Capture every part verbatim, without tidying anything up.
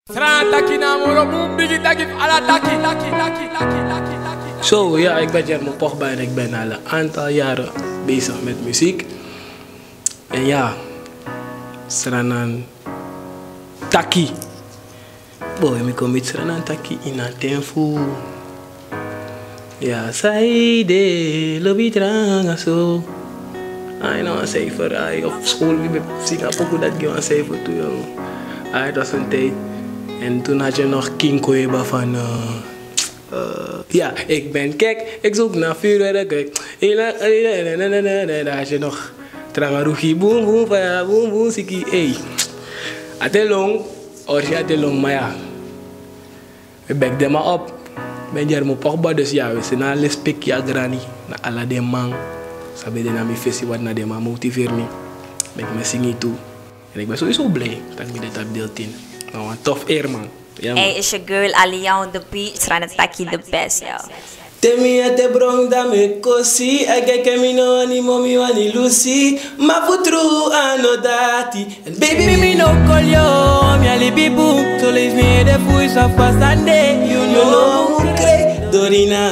Sranan taki na moro bun bigi taki fu ala taki, taki, taki, taki, taki, taki. Zo, ja, ik ben Jermo Pogba en ik ben al een aantal jaren bezig met muziek. En ja, Sranan taki. Boy, mi kon miti Sranan taki ini a ten fu. Ja, saide, lobi tranga so. Ai, na wan cijfer, ai, op school mi ben singa poku dati gi wan cijfer tu, yo. Ai, dat was een tijd. En toen had je nog King Koeba van, eh, eh, ja, ik ben gek, ik zoek naar vuurwerk. Daar had je nog Tranga Rugi, boom, boom, fire, boom, boom, siki, ey. A te long, orsi a te long, ma ya. We bek den man op. Ben Jermo Pogba, dus ja, we seni respect ya grani. Na ala den man. San ben de na mi fesi, want na den man motiveer mi. Meki mi singi tu. En ik ben sowieso blij dat ik ben de tap deel tien. Na wan tof eer, man. Ja, man. Hey, is your girl Aliyah on the beat. Sranan taki the best, yo. Te mi ati e bron, dan mi e kosi. A keke mi no wani, mi wani lusi. Ma fu tru a no dati. En baby, mi no call yo, mi a libi bun. So leave mi ede fu i sa fa sande. You know, no mu kre, Dorina.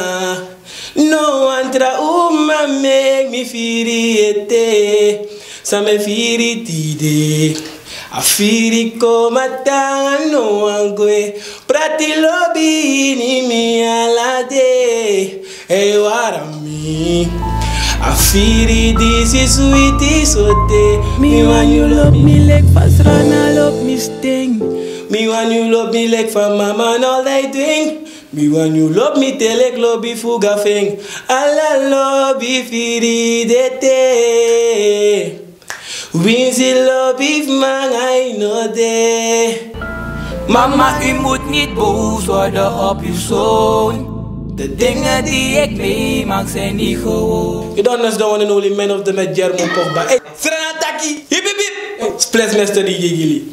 No wan tra uma meki mi firi ete. San mi e firi tide, a firi kon mata, no wan gwe. Prati lobi ini mi ala dei. Hey, wara mi. A firi disi switi sote. Mi wani yu lobi mi leki fa Sranan lobi mi sten. Mi wani yu lobi mi leki fa mama na al dei dwing. Mi wani yu lobi mi te leki lobi fu gafen. Ala lobi firi de te. Winsi lobi fu man a no de. Mama, u moet niet boos worden op uw zoon. De dingen die ik meemaak zijn niet gewoon. You don't know the one and only man of the match, Jermo Pogba. Hey, Sranan taki, hip, hip, hip. Splitsmaster D J Gilly.